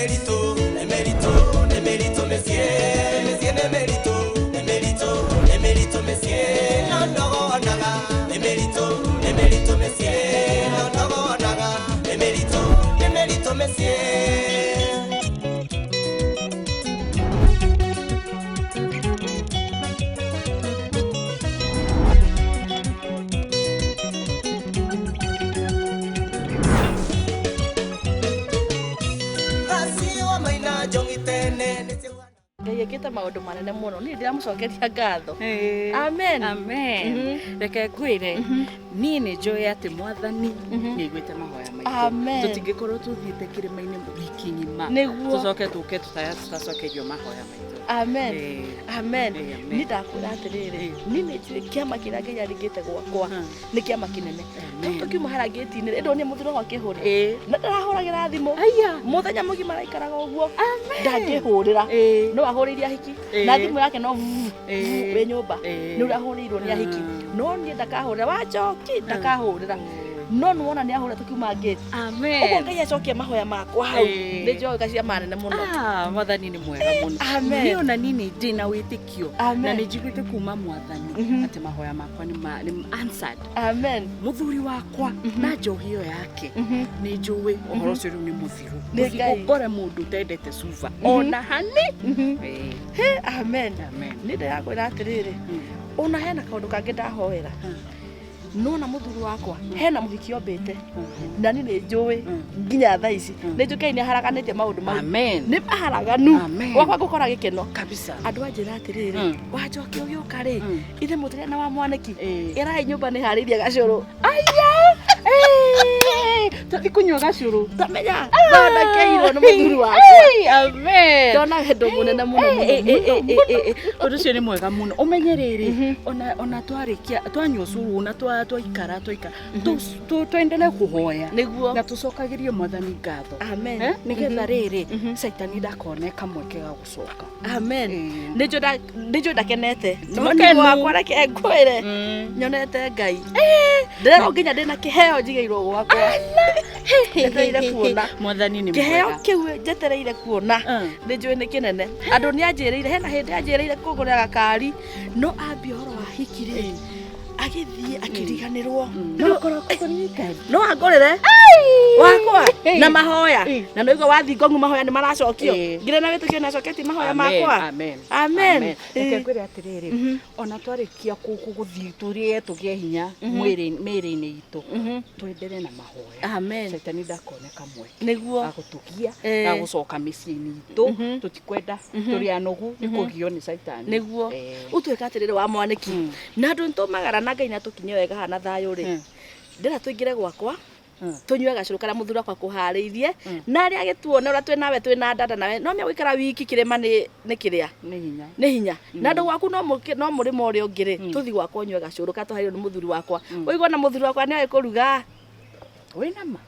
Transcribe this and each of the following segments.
mĩritũ, nĩ mĩritũ, nĩ mĩritũ mĩciĩ, mĩciĩ nĩ mĩritũ, nĩ mĩritũ, nĩ mĩritũ mĩciĩ, no ndogonaga. Nĩ mĩritũ, nĩ mĩritũ mĩciĩ, no ndogonaga. Nĩ mĩritũ, nĩ mĩritũ mĩciĩ. Gaciwa maina njongi tene nĩ ciagwa. Ngai ekĩte maũndũ manene mũno, niĩ ndĩramũcokeria ngatho. Amen. Amen. Reke ngwĩre, niĩ nĩ njũĩ atĩ Mwathani nĩ aiguĩte mahoya maitũ. Amen. Tũtingĩkorwo tũthiĩte kĩrĩma-inĩ wiki ng'ima Nĩguo. tũcoke tũke tũtacokerio mahoya maitũ. Amen. Amen. Amen. Niĩ ndakwĩra atĩrĩrĩ, niĩ nĩ njũĩ kĩama kĩrĩa Ngai aringĩte gwakwa nĩ kĩama kĩnene. Amen. Tondũ tũkiuma harĩa ngĩti-inĩ rĩ, ndonire mũthuri wakwa akĩhũrĩra. Na ndarahũragĩra thimũ. Aya. Mũthenya mũgima araikaraga ũguo. Ndangĩhũrĩra. No ahũrĩire ahiki. Na thimũ yake no vu, vu, wĩ nyũmba. Nĩ ũrĩa ahũrĩirwo nĩ ahiki. No niĩ ndakahũrĩra. Wanjoki ndakahũrĩra. No nĩ wona nĩ ahũrĩra tũkiuma ngĩti. Amen. Ũguo Ngai acokia mahoya makwa hau. Nĩ njũĩ gacia manene mũno. Ah, Mwathani nĩ mwega mũno. Amen. Niĩ ona niĩ nĩ ndĩ na wĩtĩkio Amen. na nĩ njiguĩte kuma Mwathani atĩ mahoya makwa nĩ answered. Amen. Mũthuri wakwa na njohi ĩyo yake nĩ njũĩ ũhoro ũcio rĩu nĩ mũthiru. Nĩ Gũthiĩ Ngai. ũkore mũndũ ũtendete cuba ona hani. He, amen. Amen. Nĩ ndĩrakwĩra atĩrĩrĩ, ona hena kaũndũ kangĩ ndahoera. Nona mũthuri wakwa hena mũhiki ombĩte na niĩ nĩ njũĩ nginya thaa ici nĩ njũĩ Ngai nĩ aharaganĩtie maũndũ mau. Amen. Nĩ maharaganu. Amen. Gwakwa ngũkora gĩkeno. Kabisa. Andũ anjĩra atĩrĩrĩ, wanjoki ũgĩũka rĩ, ithe mũtũrĩa na wa mwanĩki, ĩrai nyũmba nĩ harĩirie gacũrũ. Aya. Tũthiĩ kũnyua gacũrũ. Tamenya thondekeirwo nĩ mũthuri wakwa. Amen. Ndona wendo mũnene mũno mũno mũno. Ũndũ ũcio nĩ mwega mũno. Ũmenye rĩrĩ, ona twarĩkia twanyua cũrũ na twaikara twaikara twendelee kũhoya. Nĩguo. Na tũcokagĩrie Mwathani ngatho. Amen. Nĩgetha rĩrĩ caitani ndakone kamweke ga gũcoka. Amen. Nĩ njũĩ ndakenete. No Mũkenu. niĩ wakwa reke ngwĩre. Nyonete Ngai. Ndĩrerwo nginya ndĩna kĩheo njigĩirwo gwakwa. Njetereire kuona. Mwathani nĩ Kĩheo mwega. kĩu njetereire kuona. Nĩ njũĩ nĩ kĩnene. Andũ nĩ anjĩrĩire, hena hĩndĩ anjĩrĩire kũngũrĩra gakari. No ambia ũhoro wa hiki rĩ, agĩthiĩ akĩriganĩrwo. No korwo kũririkana. No angũrĩre wakwa na mahoya. Na nĩguo wathiĩ ngong'u mahoya nĩ maracokio. Ngira na wĩtĩkio nĩ acoketie mahoya makwa. Amen. Amen. Reke ngwĩre atĩrĩrĩ, ona twarĩkia gũthiĩ tũrĩe tũgĩe hinya mĩĩrĩ-inĩ itũ, twenderee na mahoya. Amen. Caitani ndakone kamweke Nĩguo. gagũtũgia, gagũcoka mĩciĩ-inĩ itũ, tũtikwenda, tũrĩ anogu nĩ kũgio nĩ caitani. Nĩguo. Ũtuĩka atĩrĩrĩ wa mwanĩki. Na andũ nĩtũmagara na Ngai nĩatũkinyie wega haha na thayũ rĩ. Ndĩrenda tũingĩre gwakwa. Tũnyue gacũrũ karĩa mũthuri wakwa akũharĩirie. Na arĩa agĩtuona ũrĩa twĩ nawe twĩ na dada nawe. No nĩegũikara wiki kĩrĩma nĩ kĩrĩa. Nĩ hinya. Nĩ hinya. Na andũ gwaku no mũrĩmo ũrĩa ũngĩ rĩ, tũthiĩ gwakwa ũnyue gacũrũ karĩa tũharĩirio nĩ mũthuri wakwa. Ũigue na mũthuri wakwa nĩoĩ kũruga. Wĩna ma?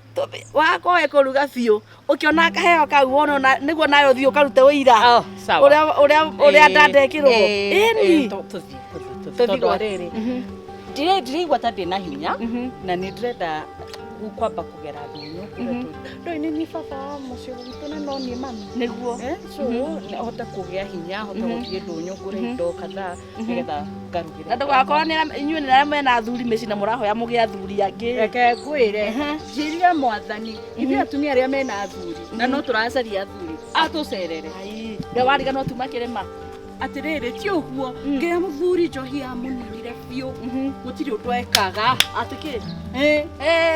Wakwa oĩ kũruga biũ. Ũkĩona kaheo kau wona ona nĩguo nawe ũthiĩ ũkarute ũira. Oh, sawa. Ũrĩa ndandekĩrwo. Ĩni. Tũthiĩ, Tũthiĩ tondũ gwa- rĩrĩ, ndĩraigua ta ndĩna hinya na nĩ ndĩrenda kwamba kũgera ndũnyũ kũrĩa tũrĩ. Ndũĩ nĩ niĩ baba wa mũciĩ gwitũ na no niĩ mami. Nĩguo. So hote kũgĩa hinya, hote gũthiĩ ndũnyũ ngũre indo kadhaa nĩgetha ngarugĩre. Na ndũgakorwo nĩ inyuĩ nĩ arĩa mena athuri mĩciĩ na mũrahoya mũgĩe athuri angĩ. Reke ngwĩre, njĩrire Mwathani, ithuĩ atumia arĩa mena athuri na no tũracaria athuri atũcerere. Ai, we wariganwo tuma kĩrĩma. Atĩrĩrĩ, ti ũguo, ngĩra mũthuri njohi yamũninire biũ, gũtirĩ ũndũ ekaga. Atĩ kĩ?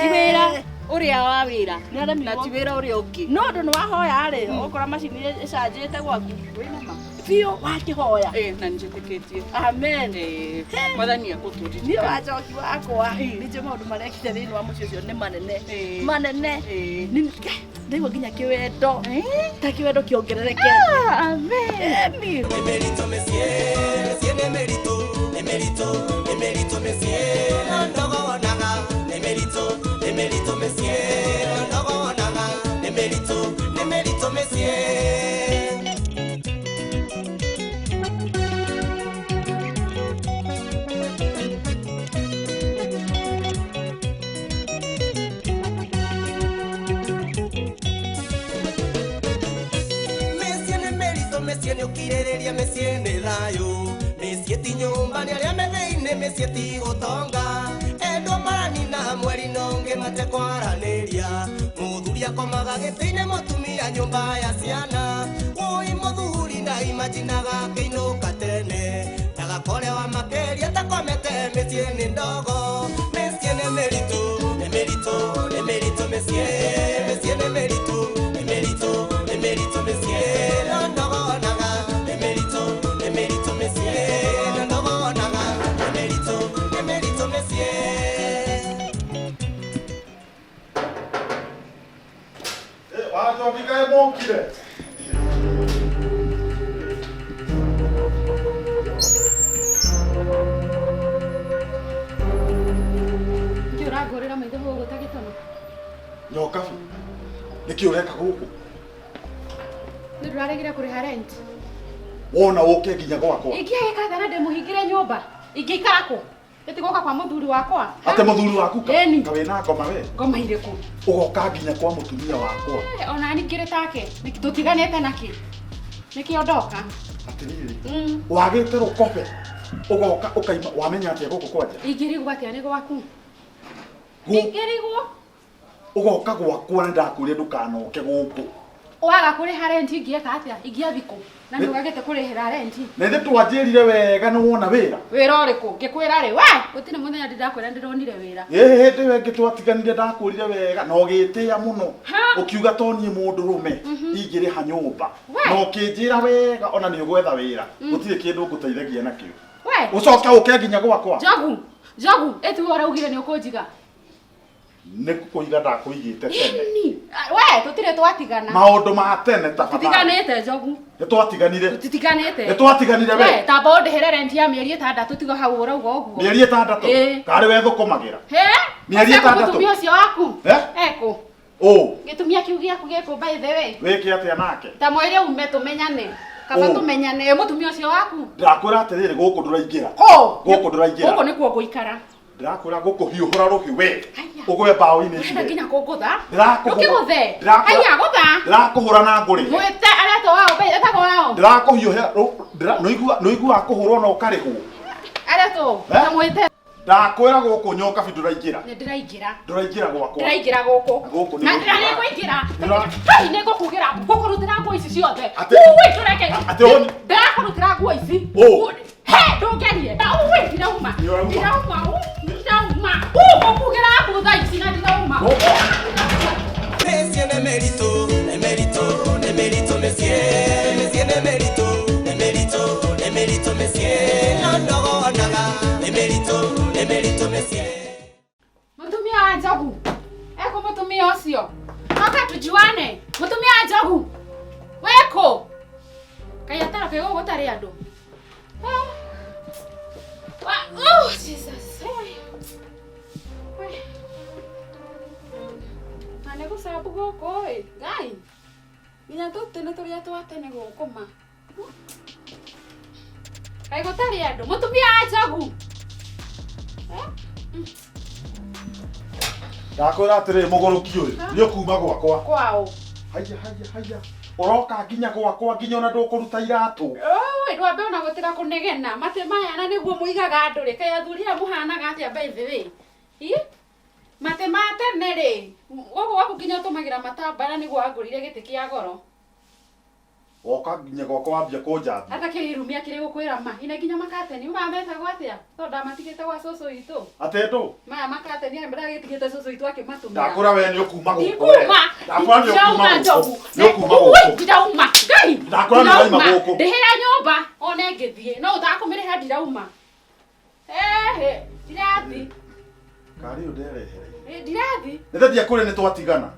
Ti wĩra ũrĩa wa wĩra Nĩaremirwo. na ti wĩra ũrĩa ũngĩ. No ũndũ nĩ wahoya rĩ, ũgũkora macini ĩcanjĩte gwaku. Wĩna ma? Biũ wakĩhoya. Na nĩnjĩtĩkĩtie. Amen. Mwathani ekũtũririkana. Niĩ wanjoki wakwa, nĩ njũĩ maũndũ marĩa ekire thĩinĩ wa mũciĩ ũcio nĩ manene. Manene. Ndaigua nginya kĩwendo. Ta kĩwendo kĩongerereke. Amen. Ĩni. Nĩ mĩritũ mĩciĩ, mĩciĩ nĩ mĩritũ, nĩ mĩritũ, nĩ mĩritũ mĩciĩ, no ndogonaga. Nĩ mĩritũ, nĩ mĩritũ mĩciĩ, no ndogonaga. Nĩ mĩritũ, nĩ mĩritũ mĩciĩ. Ũkirĩrĩria mĩciĩ nĩ thayũ, mĩciĩ ti nyũmba nĩ arĩa me thĩinĩ, mĩciĩ ti gũtonga. Endwa maranina mweri na ũngĩ matekwaranĩria, mũthuri akomaga gĩtĩ-inĩ mũtumia nyũmba ya ciana. Wũi mũthuri ndaimajinaga akĩinũka tene, ndagakorewa makĩria takomete. Mĩciĩ nĩ ndogo, mĩciĩ nĩ mĩritũ, nĩ mĩritũ, nĩ mĩritũ mĩciĩ, mĩciĩ nĩ mĩritũ, nĩ mĩritũ, nĩ mĩritũ mĩciĩ, no ndogonaga nĩ mĩritũ, nĩ mĩritũ mĩciĩ, no ndogonaga nĩ mĩritũ, nĩ mĩritũ mĩciĩ. Wanjobikae mokire. Nĩkĩ ũrangũrĩra maitho gũkũ ta gĩtono? Nyokabi. Nĩkĩ ũreka gũkũ? Nĩ ndũraregire kũrĩha rent. Wona ũke nginya gwakwa. Ingĩagĩka atĩa na ndĩmũhingĩre nyũmba? Ingĩikara kũ? Ĩtigũka kwa mũthuri wakwa. Ate mũthuri waku ka? Ĩni. Ka wĩna ngoma we? Ngoma irĩkũ? Ũgoka nginya kwa mũtumia wakwa. Eh, ona ni ngĩrĩ take. Nĩkĩ tũtiganĩte nakĩ? Nĩkĩo ndoka. Atĩrĩrĩ. Wagĩte rũkobe. Ũgoka ũkaima wamenya atĩa gũkũ kwanja? Ingĩrigwo atĩa nĩ gwaku? Ingĩrigwo? Ũgoka gwakwa na ndakwĩrire ndũkanoke gũkũ. Waga kũrĩha rent ingĩeka atĩa? Ingĩathiĩ kũ? Na nĩ ũgagĩte kũrĩhĩra rent. Na ithe twanjĩrire wega nĩ wona wĩra. Wĩra ũrĩkũ? Ngĩkwĩra rĩ, we gũtirĩ mũthenya ndĩrakwĩra ndĩronire wĩra. Ĩ hĩndĩ ĩyo ĩngĩ twatiganire ndakwĩrire wega na ũgĩtĩĩa mũno. Ha? Ũkiuga to niĩ mũndũrũme ingĩrĩha nyũmba. We. Na ũkĩnjĩra wega ona nĩ ũgwetha wĩra. Gũtirĩ kĩndũ ngũteithagia nakĩo. We. Ũcoke ũke nginya gwakwa. Njogu, Njogu, ĩtiwe ũraugire nĩ ũkũnjiga. Nĩ kũiga ndakũigĩte tene. Ĩni. We, tũtirĩ twatigana. Maũndũ ma tene tafadhali. Tũtiganĩte Njogu. Nĩ twatiganire. Tũtiganĩte. Nĩ twatiganire We, we. tamba ũndĩhĩre rent ya mĩeri ĩtandatũ tiga hau ũrauga ũguo. Mĩeri ĩtandatũ. Ĩ. Karĩ we thũkũmagĩra. He? Mĩeri Ũcio ĩtandatũ. Mũtumia ũcio waku? Eh? Ekũ. Ũ. Gĩtumia kĩu gĩaku gĩkũ by the way. Wĩke atĩa nake? Ta mwĩre ume tũmenyane. Kaba Ũ. tũmenyane. Ĩ mũtumia ũcio waku? Ndĩrakwĩra atĩrĩrĩ gũkũ ndũraingĩra. Kũ? Gũkũ ndũraingĩra. Gũkũ nĩkuo ngũikara. Ndĩrakwĩra gũkũhiũhũra rũhiũ we. Haiya. Ũgwe mbaũ-inĩ Ũrenda ici. nginya kũngũtha? Ndĩrakũhũra. Ndũkĩgũthe. Ndĩrakũhũra. Haiya, gũtha. Ndĩrakũhũra na ngũrĩhe. Mwĩte aretwo wao, be etagwo wao. Ndĩrakũhiũhĩra nĩũiguaga kũhũrwo na ũkarĩhwo. Aretwo. Eh? Ta mwĩte. Ndakwĩra gũkũ nyokabi ndũraingĩra. Nĩ ndĩraingĩra. Ndũraingĩra gwakwa. Ndĩraingĩra gũkũ. Gũkũ nĩ Na gũkũ. na nĩ ngũingĩra. Ndĩra- Hai nĩ ngũkugĩra ngũkũrutĩra nguo ici ciothe. Atĩ- Ui ndũreke. Atĩ ũni- Ndĩrakũrutĩra nguo ici. Ũ. He ndũngerie. Na ui ndirauma. Nĩ ũrauma. Ndirauma. Ui ndirauma. Ui ngũkugĩra nguo thaa ici na ndirauma. Gũkũ. Mĩciĩ nĩ mĩritũ, nĩ mĩritũ, nĩ mĩritũ mĩciĩ, mĩciĩ nĩ mĩritũ, nĩ mĩritũ, nĩ mĩritũ mĩciĩ, no ndogonaga nĩ mĩritũ, nĩ mĩritũ mĩciĩ. Mũtumia wa Njogu. Eko mũtumia ũcio. Oka tujuane. Mũtumia wa Njogu. Weko. Kaĩ atara kaĩ gũkũ gũtarĩ andũ. Eh. Oh Jesus. Eh. We. Na nĩ gũcambu gũkũ ĩ. Ngai. Nginya tũtĩ nĩ tũrĩa twa tene gũkũ ma. Kaĩ gũtarĩ andũ. Mũtumia wa Njogu. Eh? Ndakwĩra atĩrĩrĩ mũgũrũki ũyũ nĩ ũkuma gwakwa. Kwao. Haiya haiya haiya. Ũroka nginya gwakwa nginya ona ndũkũruta iratũ. Oi, ndwambe ona gũtiga kũnegena matĩ maya na nĩguo mũigaga andũ rĩ kaĩ athuri aya mũhanaga atĩa by the way Ĩ? Matĩ ma tene rĩ gũkũ gwaku nginya ũtũmagĩra matambara nĩguo wangũrire gĩtĩ kĩa goro Woka nginya gwakwa wambia kũnjambia. ata kĩrumia kĩrĩ gũkwĩra ma ina nginya makateni ũmametagwo atĩa tondũ ndamatigĩte gwa cũcũ witũ Atĩ ndũ. maya makateni aya ndagĩtigĩte cũcũ witũ akĩmatũmĩra Ndakwĩra we nĩ ũkuma gũkũ we. Ndikuma. Ndakwĩra nĩ ũkuma Ndirauma gũkũ. Njogu. Nĩ ũkuma Ui, gũkũ. ndirauma. Ngai. Ndakwĩra nĩ ũraima Ndirauma. gũkũ. Ndĩhĩra nyũmba one ngĩthiĩ. No ũtakũmĩrĩha ndirauma. Ehe, ndirathi. Karĩ ũyũ nderehereire. Eh, Ndirathi. Nĩ thendia kũrĩ nĩ twatigana.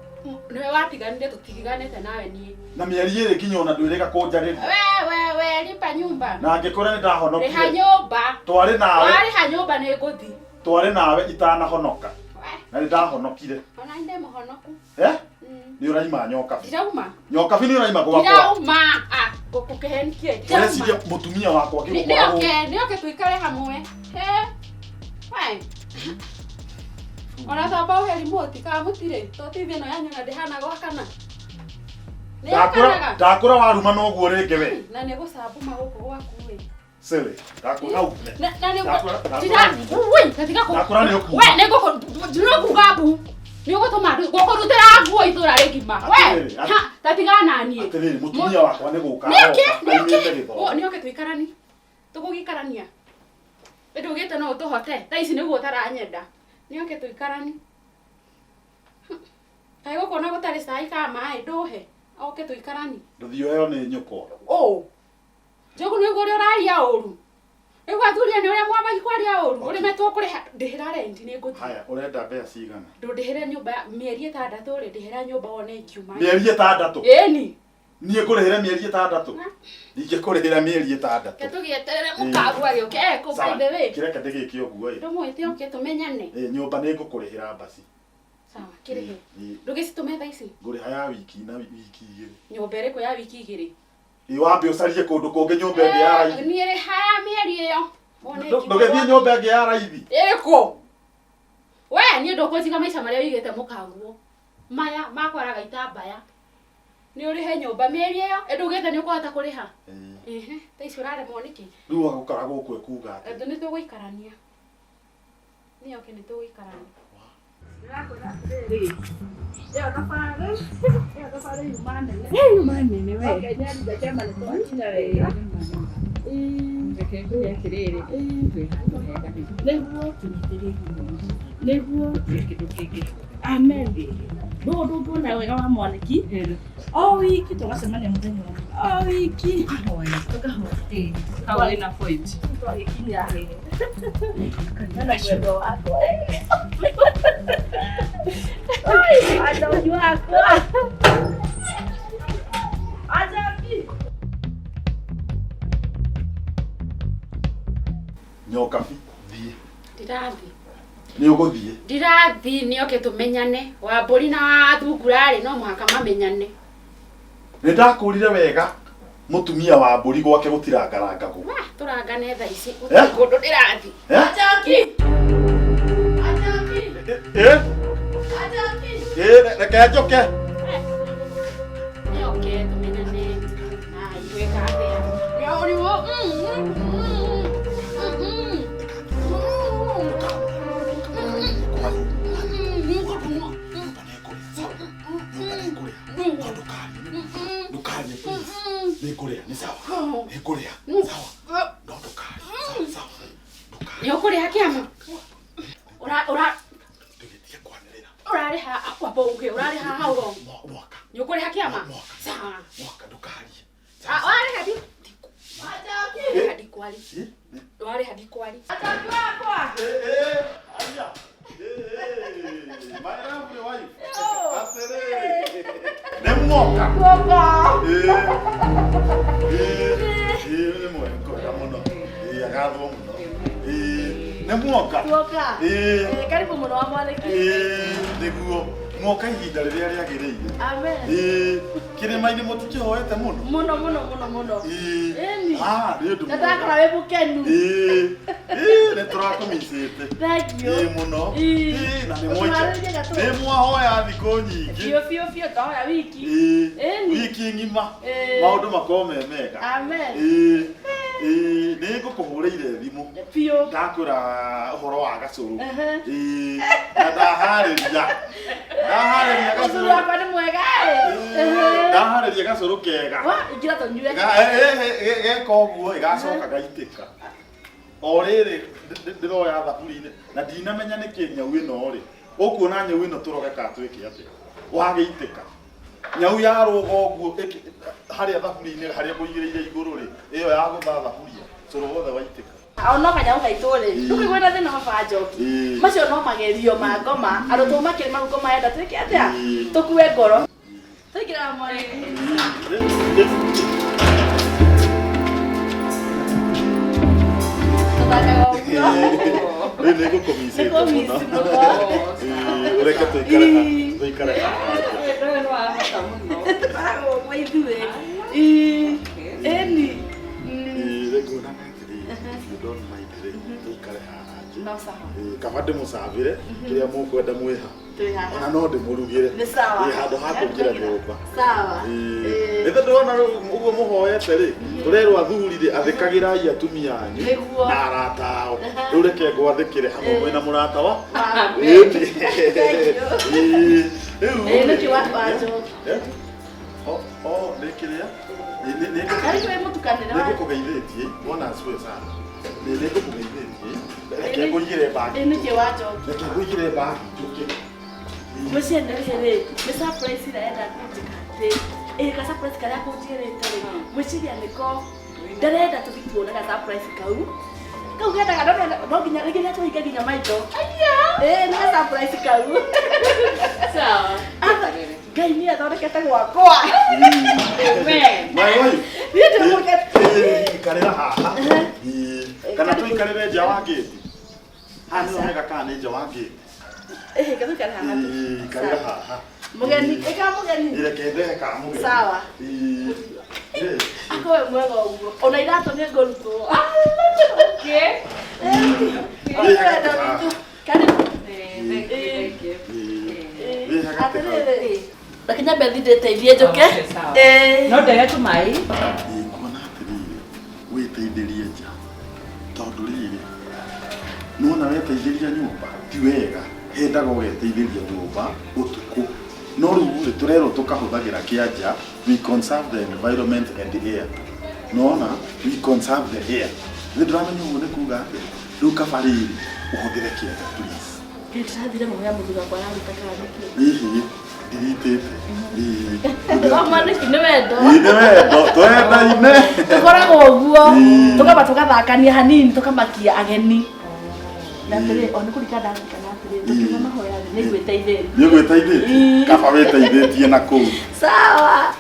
Nĩwe watiganire tũtiganĩte nawe niĩ. Na mĩeri ĩrĩ nginya ona ndwĩrĩga kũnjarĩria. We we we lipa nyumba. Na angĩkorwo nĩ Rĩha ndahonokire. nyũmba. Twarĩ nawe, Warĩha nyũmba nĩ ngũthi. twarĩ nawe itanahonoka. We, Na nĩ ndahonokire. ona nĩ ndĩ mũhonoku. Eh? Mm. Nĩ ũraima nyokabi. Ndirauma. Nyokabi nĩ ũraima gwakwa. Ndirauma. Ah, ngũkũkĩhenikie. Ndirauma. Ũreciria mũtumia wakwa ngĩgũkora gũkũ. Nĩoke, nĩoke tũikare hamwe. He. We. Ona tamba ũhe remote kana mũtirĩ to TV ĩno yanyu na ndĩhana gwakana. Nĩ Ndakũra yakanaga. ndakũra waruma noguo rĩngĩ we. Na nĩ gũcambũma gũkũ gwaku ĩ. Silly. Ndakũra ume. Na na nĩ Ndakũra- ndakũra Ndira- Ui, tatiga kũ- Ndakũra nĩ ũkuuma. We nĩ ngũkũ ndĩrokuga mbu. Nĩ ũgũtũma ngũkũrutĩra nguo itũra rĩgima. We, Atĩrĩrĩ, ha, tatiga naniĩ. Atĩrĩrĩ, mũtumia wakwa nĩ gũka Nĩoke, aroka nĩoke. aumĩte gĩthomo. O, nĩoke tũikarani. Tũgũgĩikarania. Ĩ ndũgĩte no ũtũhote. Thaa ici nĩguo ũtaranyenda. Nĩoke tũikarani. Kaĩ gũkũ ona gũtarĩ cai ka maĩ ndũhe. Oke tũikarani. Ndũthiĩ ũheo nĩ nyũkwa. Ũ. Njogu nĩguo ũrĩa ũraria ũru. Nĩguo athuri nĩ ũrĩa mwambagi kwaria ũru. Ũrĩmetwo kũrĩha ndĩhĩra rent nĩ ngũthiĩ. Haya, ũrenda mbeca cigana? Ndũndĩhĩre nyũmba mĩeri ĩtandatũ rĩ ndĩhĩra nyũmba wone ingiuma. Mĩeri ĩtandatũ. Ĩni. Niĩ ngũrĩhĩre mĩeri ĩtandatũ. Ndingĩkũrĩhĩra mĩeri ĩtandatũ. Ke tũgĩeterere mũkagu agĩũke. Eh, kũ by the way. Kĩreke ndĩgĩke ũguo ĩ. Ndũmwĩte oke tũmenyane. Ĩ, nyũmba nĩ ngũkũrĩhĩra mbasi. Sawa, kĩrĩhe. Ĩ, Ndũgĩcitũme thaa ici. ngũrĩha ya wiki na wiki igĩrĩ. Nyũmba ĩrĩkũ ya wiki igĩrĩ? Ĩ wambe ũcarie kũndũ kũngĩ nyũmba ĩngĩ ya raithi. Niĩ rĩha ya mĩeri ĩyo. Wone ingiuma. Ndũgĩthiĩ nyũmba ĩngĩ ya raithi. Ĩrĩkũ? We niĩ ndũkũnjiga maica marĩa ũigĩte mũkaguo. Maya makwaraga itambaya. Nĩ ũrĩhe nyũmba mĩeri ĩyo, ĩ ndũgĩte nĩ ũkũhota kũrĩha. Ĩ, Ehe, thaa ici ũraremwo nĩkĩ? Rĩu wagũkora gũkũ ĩkuga atĩ. Tondũ nĩ tũgũikarania. Nĩ oke nĩ tũgũikarania. Ĩyo thabarĩ, ĩyo thabarĩ yuma nene. Yuma nene we. Okay, nĩaringa kĩama nĩ twakinya wega. Reke ngwĩre atĩrĩrĩ, twĩ handũ hega Nĩguo, nĩguo. gũtirĩ kĩndũ kĩngĩ. Amen. Ndũgũ ndũngĩona wega wa mwanĩki. O wiki tũgacemania mũthenya ũmwe. O wiki. Tũkahoya. Tũkahoya. Hau wĩna point. Twagĩkinya. Hena mwendwa wakwa. Oi, Ajoki wakwa. Ajoki. Nyokabi, thiĩ. Ndirathiĩ. Nĩ ũgũthiĩ. Ndirathiĩ nĩoke tũmenyane. Wambũri na wathungura rĩ no mũhaka mamenyane. Nĩ ndakũrire wega mũtumia wa mbũri gwake gũtirangarangagwo. Wa, tũrangane thaa ici. Eh? Gũtirĩ kũndũ ndĩrathiĩ. Eh? Ajoki. Ajoki. Eh? Ajoki. Eh, reke njoke. Nĩoke tũmenyane. Na itwĩka atĩa? Nĩ ũriwo. Nyũmba nĩ ngũrĩa, sawa? Nyũmba nĩ ngũrĩa. No ndũkarie. Ndũkarie please. Nĩ ngũrĩa, nĩ sawa. Nĩ ngũrĩa, sawa. No ndũkarie, sawa, sawa. Ndũkarie. Nĩ ũkũrĩha kĩama? Ũra ũra Ndũgĩtige kwanĩrĩra. ũrarĩha kwamba uge ũrarĩha how long? Mwaka. Nĩ ũkũrĩha kĩama? Mwaka. Sawa. Mwaka ndũkarie. Ah, warĩha ndi Ajoki. warĩha ndikwari. Eh? Warĩha ndikwari. Ajoki wakwa. Eh, eh, aya. Eh, eh, my lovely wife. Atĩrĩrĩ. Nĩ muoka. Guoka. Eh, eh, eh, nĩ mwega mũno. Eh, agathwo mũno. Eh, nĩ muoka. Guoka. Eh, Eh, karibu mũno wa mwanĩki. eh, nĩguo muoka ihinda rĩrĩa rĩagĩrĩire. Amen. Eh, kĩrĩma-inĩ mũtikĩhoete mũno. Mũno mũno mũno mũno. Eh, Ĩni. ah, nĩ ũndũ Na mwega. ndakora wĩ mũkenu. Eh, eh, nĩ tũrakũmicĩte. Thank you. Ĩ mũno. Ĩ. Ĩ, na nĩ Ũtũharĩrie mwaika. gatũ. Nĩ mwahoya thikũ nyingĩ. Biũ biũ biũ twahoya wiki. Ĩ, Ĩni. wiki ng'ima. Ĩ. Maũndũ makorwo me mega. Amen. Ĩ, ĩ, nĩ ngũkũhũrĩire thimũ. Biũ. Ndakwĩra ũhoro wa gacũrũ. Ehe. Ĩ, na ndaharĩria. Ndaharĩria Mũthuri gacũrũ. wakwa nĩ mwega ĩ. Ĩ, Ndaharĩria gacũrũ kega. Wa, ingĩra tũnyue. Geka ũguo ĩ, gacoka gaitĩka. O rĩrĩ ndĩroya thaburi-inĩ na ndinamenya nĩkĩ nyau ĩno rĩ ũkuona nyau ĩno tũroge kana twĩke atĩa wagĩitĩka nyau yarũga ũguo harĩa thaburi-inĩ harĩa ngũigĩrĩire igũrũ rĩ ĩyo ya gũtha thaburia cũrũ wothe waitĩka. Ona kanyamũ gaitũ rĩ, Ĩ. ndũkũigua na thĩna baba Njoki. Ĩ. Macio no magerio ma ngoma, andũ tũmakĩrĩ mau ngoma enda twĩke atĩa? Ĩ. Tũkue ngoro. Tũingĩra mwanĩki. Tũthakaga ũguo. Rĩu nĩ ngũkũmicĩte mũno. Nĩngũmici mũno. Ĩ, reke tũikare haha, tũikare haha. Wendo ũyũ nĩ wa bata mũno. Tũkoragwo ũguo ithuĩ. Ĩ. Ĩni. Ĩ, rĩu nguonaga atĩrĩrĩ, you don't mind rĩ, tũikare haha nja. No sawa. Ĩĩ, kaba ndĩmũcabĩre kĩrĩa mũkwenda mwĩha. Twĩ haha. Ona no ndĩmũrugĩre. Nĩ sawa. Ĩĩ, handũ ha kũingĩra nyũmba. Sawa. Ĩĩ. Nĩ ndĩrona rĩu ũguo mũhoete rĩ, tũrerwo athuri rĩ, athĩkagĩrai atumia anyu Nĩguo. na arata ao. Rĩu reke ngwathĩkĩre hamwe mwĩna mũrata wa. Waku. Ĩĩ. Thank you. Ĩĩ. Rĩu Ĩĩ, nĩkĩ wanjoki? Eh? O, o, nĩ kĩrĩa? Karibu wĩ mũtukanĩre wa. Nĩngũkũgeithĩtie, bwana asifiwe sana. Nĩngũkũgeithĩtie. Reke ngũigĩre bagi. Ĩĩ, nĩkĩ wanjoki? Reke ngũigĩre bagi njũke. Gwĩciria nĩ rĩrĩ, nĩ surprise ĩrenda kũnjĩka atĩ, ĩĩ ka surprise karĩa kũnjĩrĩte rĩ, gwĩciria nĩko ndarenda tũthiĩ tuone ka surprise kau. Kau gendaga no nginya rĩngĩ nĩatũhinge nginya maitho. Ĩĩ nĩ ka surprise kau. Sawa. Ngai nĩ athondekete gwakwa. Amen. My wife. Niĩ ndĩmũkete. Ĩĩ, ikarĩra haha. Ĩĩ. Kana tũikarĩre nja wa ngĩti. Haha nĩho hega kana nĩ nja wa ngĩti. Ĩĩ gatũikare haha. Ĩĩ, ikarĩra haha. Mũgeni, ĩka mũgeni. Reke ndehe ka mũgeni. Sawa. Ĩĩ. Ĩĩ. Akorwo wĩ mwega ũguo. Ona iratũ nĩ ngũrutwo. Okay. Wĩ hagati haha. Karibu. Eh, thank you, thank you. Ĩĩ. Wĩ hagati haha. Atĩrĩrĩ. Reke nyambe thiĩ ndĩteithie njũke. Okay, sawa. Ĩĩ. No ndehe tũmaĩ. Ĩĩ, kuona atĩrĩrĩ, wĩteithĩrie nja tondũ rĩrĩ nĩwona weteithĩria nyũmba ti wega hendaga ũgeteithĩria nyũmba ũtukũ no rĩu rĩ tũrerwo tũkahũthagĩra kĩa nja. We conserve the environment and the air. Nona we conserve the air, nĩ ndĩramenya ũguo nĩ kuga atĩ rĩu kaba rĩrĩ ũhũthĩre kĩa nja, please. Ndĩrathire mahoya mũthuri wakwa araruta kana nĩkĩ. Hihi ndiritĩte. Ĩĩ. Wama nĩkĩ nĩ wendo. Ĩĩ, nĩ wendo twendaine. Tũkoragwo ũguo. Ĩĩ. Tũkamba tũgathakania hanini tũkamakia ageni. Na atĩrĩ, o nĩ kũririkana ndaririkana atĩrĩ, tũkiuma mahoya nĩ ngwĩteithĩtie. Nĩ ũgwĩteithĩtie. Ĩĩ. Kaba wĩteithĩtie na kũu. Sawa.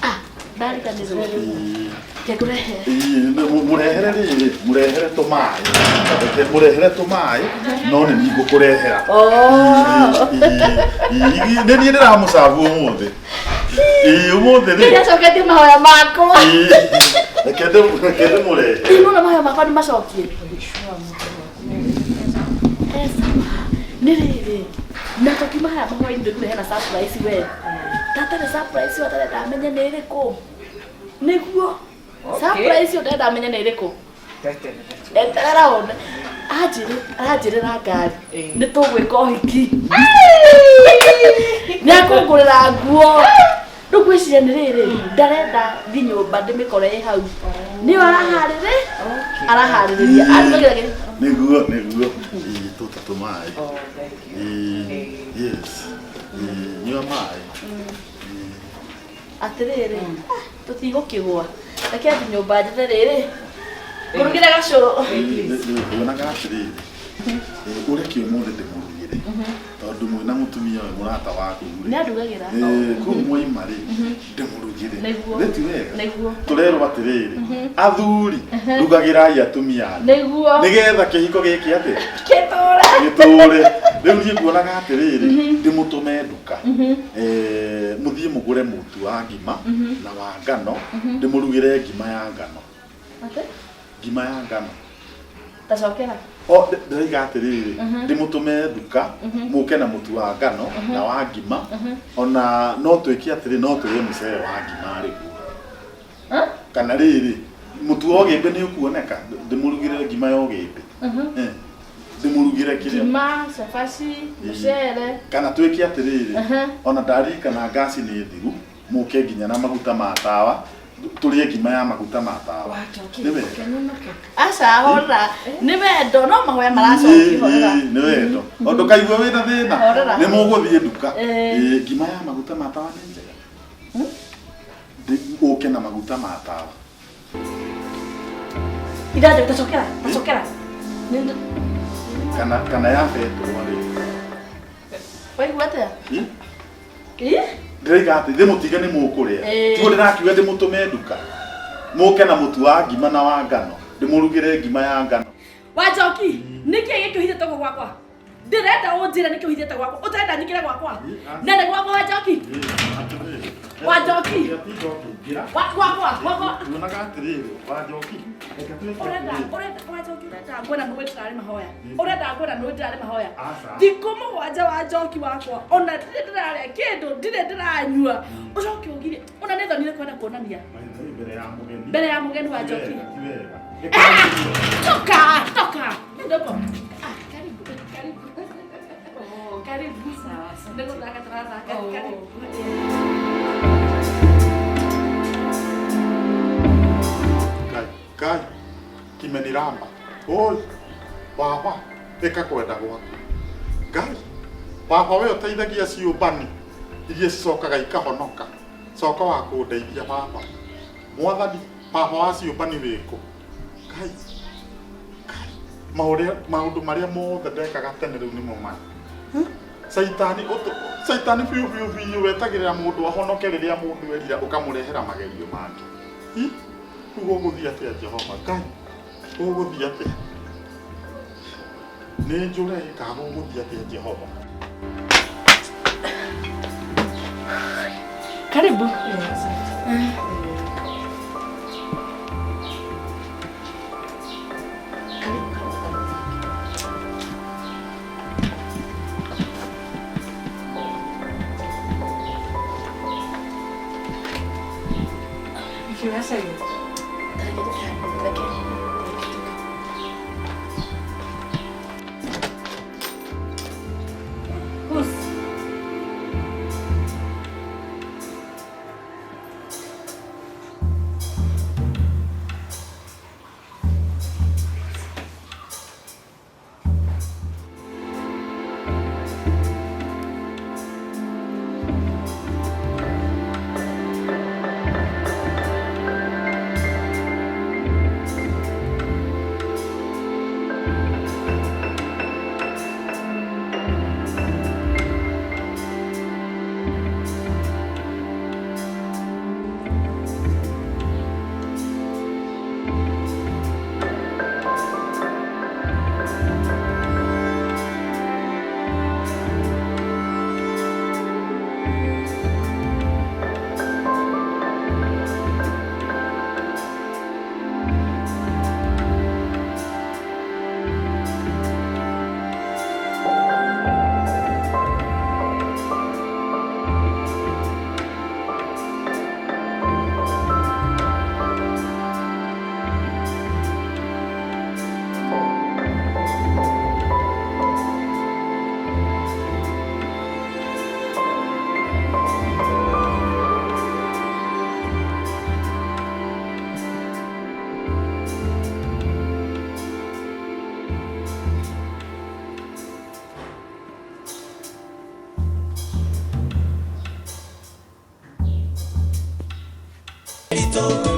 Ah, ndariganĩrwo. Ĩĩ. Ngĩkũrehe. Ĩĩ, mũrehere rĩrĩ, mũrehere tũmaĩ. Reke mũrehere tũmaĩ, no nĩ niĩ ngũkũrehera. Oh. Ĩĩ, ĩĩ, nĩ niĩ ndĩramũcabu ũmũthĩ. Ĩĩ, ũmũthĩ rĩ. Nĩacoketie mahoya makwa. Ĩĩ, reke ndĩmũrehe. Ĩĩ, nona mahoya makwa nĩ macokie. Eh, sawa. Nĩ rĩrĩ, na tũkiuma haya mahoya-inĩ ndĩkũrehe na surprise we. Tatarĩ surprise ĩyo ndarenda amenye nĩ ĩrĩkũ. Nĩguo. Surprise ĩyo ndarenda amenye nĩ ĩrĩkũ. Eterera wone. Anjĩrĩra ngari. Nĩ tũgwĩka ũhiki. Nĩ akũngũrĩra nguo. Rĩu ngwĩciria nĩ rĩrĩ, ndarenda thiĩ nyũmba ndĩmĩkore ĩ hau. Nĩyo araharĩrĩria. Arugagĩra Nĩguo. Ĩĩ, tũtũ tũmaĩ. Oh, thank you. Ĩĩ, yes. Ĩĩ, nyua maĩ. Atĩrĩrĩ, tũtigũkĩgũa. Reke thiĩ nyũmba njethe rĩrĩ. Ngũrugĩre gacũrũ. Wonaga atĩrĩrĩ, ũreke ũmũthĩ ndĩmũrugĩre tondũ mwĩna mũtumia ũyũ mũrata waku rĩ. Nĩ andugagĩra. Ĩĩ, kũu mwaima rĩ ndĩmũrugĩre. Nĩguo. Nĩ ti wega? Nĩguo. Tũrerwo atĩrĩrĩ, athuri rugagĩrai atumia anyu Nĩguo. nĩgetha kĩhiko gĩkĩ atĩ Kĩtũre. gĩtũre. Rĩu niĩ nguonaga atĩrĩrĩ, ndĩmũtũme nduka, mũthiĩ mũgũre mũtu wa ngima na wa ngano, ndĩmũrugĩre ngima ya ngano. Atĩ? Ngima ya ngano. Tacokera. O ndĩroiga atĩrĩrĩ, ndĩmũtũme nduka mũke na mũtu wa ngano na wa ngima. Ona no twĩke atĩrĩ, no tũrĩe mũcere wa ngima rĩguo. Kana rĩrĩ, mũtu wa ũgĩmbĩ nĩ ũkuoneka, ndĩmũrugĩre ngima ya ũgĩmbĩ. Ndĩmũrugĩre kĩrĩa. Ngima, cabaci, mũcere. Kana twĩke atĩrĩrĩ, ona ndaririkana ngaci nĩ thiru, mũke nginya na maguta ma tawa, tũrĩe ngima ya maguta ma tawa. Nĩ wega. Aca, horera. Nĩ wendo, no mahoya maracokia, horera. Ĩĩ, nĩ wendo. Tondũ kaigua wĩna thĩna, Horera. nĩ mũgũthiĩ nduka. Ĩĩ. Ĩĩ, ngima ya maguta ma tawa nĩ njega. Ũke na maguta ma tawa. Irathĩ, tacokera, tacokera. Kana ya betwo rĩ. Waigua atĩa? Ĩ? Ĩ? Ndĩroiga atĩ ndĩmũtige nĩ mũkũrĩa. Ĩĩ. Tiguo ndĩrakiuga ndĩmũtũme nduka. Mũke na mũtu wa ngima na wa ngano. Ndĩmũrugĩre ngima ya ngano. Wanjoki, nĩkĩ gĩkĩ ũhithĩte gũkũ gwakwa? Ndĩrenda ũnjĩre nĩkĩ ũhithĩte gwakwa. Ũtarenda nyingĩre gwakwa. Na nĩ gwakwa Wanjoki. Wanjoki. Gwakwa, gwakwa. Tuonaga atĩrĩrĩ, Wanjoki. Reke twĩke Ũrenda atĩrĩrĩ. ũrenda wa Njoki ũrenda ngwena nũĩ ndĩrarĩ mahoya. Ũrenda ngwena nũĩ ndĩrarĩ mahoya. Aca. Thikũ mũgwanja wa Njoki wakwa ona ndirĩ ndĩrarĩa kĩndũ ndirĩ ndĩranyua. Ũcoke ũgirie ona nĩ thonire kwenda kuonania By the way, mbere ya mũgeni. mbere ya mũgeni wa Ti Njoki. wega, ti wega. Toka, toka. Ndogo. Ah, karibu, karibu. Oh, karibu. Sawa, asante. Ndio tunataka tunataka Oh. karibu. Ngai, Ngai, kimeniramba. Oi, baba, ĩka kwenda gwaku. Ngai, baba we ũteithagia ciũmbani iria cicokaga ikahonoka. Coka wa kũndeithia baba. Mwathani, baba wa ciũmbani wĩkũ? Ngai, Ngai, maũndũ marĩa mothe ndekaga tene rĩu nĩmo maya. Caitani caitani biũ biũ biũ wetagĩrĩra mũndũ ahonoke rĩrĩa mũndũ erira ũkamũrehera magerio mangĩ. Hi, rĩu gũgũthiĩ atĩa Jehova? Ngai, gũgũthiĩ atĩa? Nĩ njũre kana gũgũthiĩ atĩa Jehova? Karibu. Karibu, karibu, karibu. Reke, reke, reke. Hus.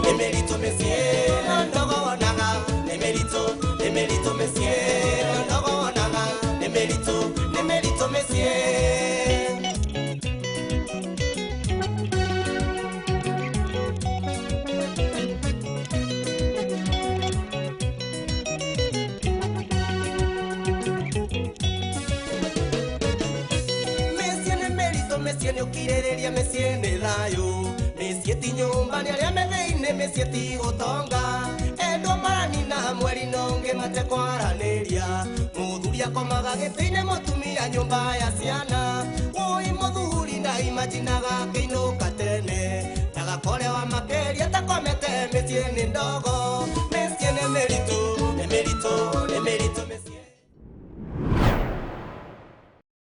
Nemerito mesie ndogo wonaga nemerito nemerito mesie ndogo wonaga nemerito nemerito mesie. Mesie nemerito mesie nĩũkirĩrĩria mesie nĩ thayũ mĩciĩ ti nyũmba nĩ arĩa me thĩinĩ mĩciĩ ti ũtonga endwo maranina mweri na ũngĩ matekwaranĩria mũthuri akomaga gĩtĩ-inĩ mũtumia nyũmba ya ciana wũi mũthuri na imajinaga akĩinũka tene ndagakorewa makĩria takomete mĩciĩ nĩ ndogo.